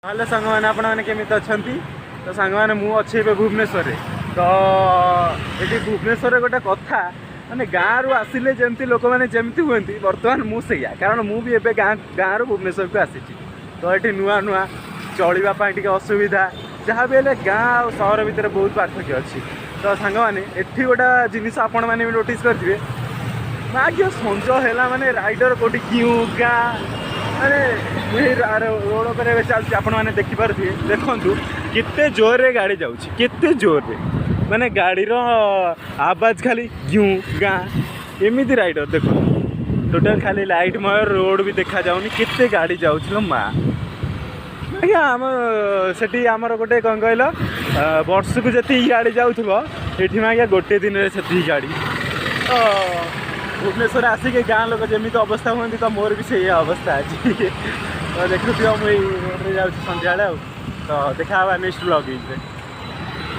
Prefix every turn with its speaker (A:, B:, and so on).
A: Hello ସାଙ୍ଗମାନେ, ଆପଣମାନେ କେମିତି ଅଛନ୍ତି? ତ ସାଙ୍ଗମାନେ, ମୁଁ ଅଛି ଏବେ ଭୁବନେଶ୍ୱରରେ। ତ ଏଠି ଭୁବନେଶ୍ୱରରେ ଗୋଟେ କଥା, ମାନେ ଗାଁରୁ ଆସିଲେ ଯେମିତି ଲୋକମାନେ ଯେମିତି ହୁଅନ୍ତି, ବର୍ତ୍ତମାନ ମୁଁ ସେଇଆ। କାରଣ ମୁଁ ବି ଏବେ ଗାଁରୁ ଭୁବନେଶ୍ୱରକୁ ଆସିଛି। ତ ଏଠି ନୂଆ ନୂଆ ଚଳିବା ପାଇଁ ଟିକେ ଅସୁବିଧା। ଯାହା ବି ହେଲେ ଗାଁ ଆଉ ସହର ଭିତରେ ବହୁତ ପାର୍ଥକ୍ୟ ଅଛି। ତ ସାଙ୍ଗମାନେ, ଏଠି ଗୋଟେ ଜିନିଷ ଆପଣମାନେ ବି ନୋଟିସ୍ କରିଥିବେ, ଆଜ୍ଞା, ସଞ୍ଜ ହେଲା ମାନେ ରାଇଡର କୋଉଠି କିଉଁ ଗାଁ। ମାନେ ମୁଁ ଏଇ ରୋଡ଼ ଉପରେ ଏବେ ଚାଲୁଛି, ଆପଣମାନେ ଦେଖିପାରୁଥିବେ। ଦେଖନ୍ତୁ କେତେ ଜୋରରେ ଗାଡ଼ି ଯାଉଛି, କେତେ ଜୋରରେ, ମାନେ ଗାଡ଼ିର ଆବାଜ ଖାଲି ଘିଉଁ ଗାଁ। ଏମିତି ରାଇଡର ଦେଖନ୍ତୁ, ଟୋଟାଲ ଖାଲି ଲାଇଟ୍ ମୟ, ରୋଡ଼ ବି ଦେଖାଯାଉନି, କେତେ ଗାଡ଼ି ଯାଉଛି ଲୋ ମା। ଆଜ୍ଞା, ଆମ ସେଠି ଆମର ଗୋଟେ କ'ଣ କହିଲ, ବର୍ଷକୁ ଯେତିକି ଗାଡ଼ି ଯାଉଥିବ, ଏଠି ଆଜ୍ଞା ଗୋଟେ ଦିନରେ ସେତିକି ଗାଡ଼ି। ତ ଭୁବନେଶ୍ୱର ଆସିକି ଗାଁ ଲୋକ ଯେମିତି ଅବସ୍ଥା ହୁଅନ୍ତି, ତ ମୋର ବି ସେଇଆ ଅବସ୍ଥା ଅଛି। ତ ଦେଖୁଥିବ, ମୁଁ ଏଇ ରୋଡ଼ରେ ଯାଉଛି ସନ୍ଧ୍ୟାବେଳେ। ଆଉ ତ ଦେଖା ହେବା ନେକ୍ସଟ ବ୍ଲଗିଂରେ।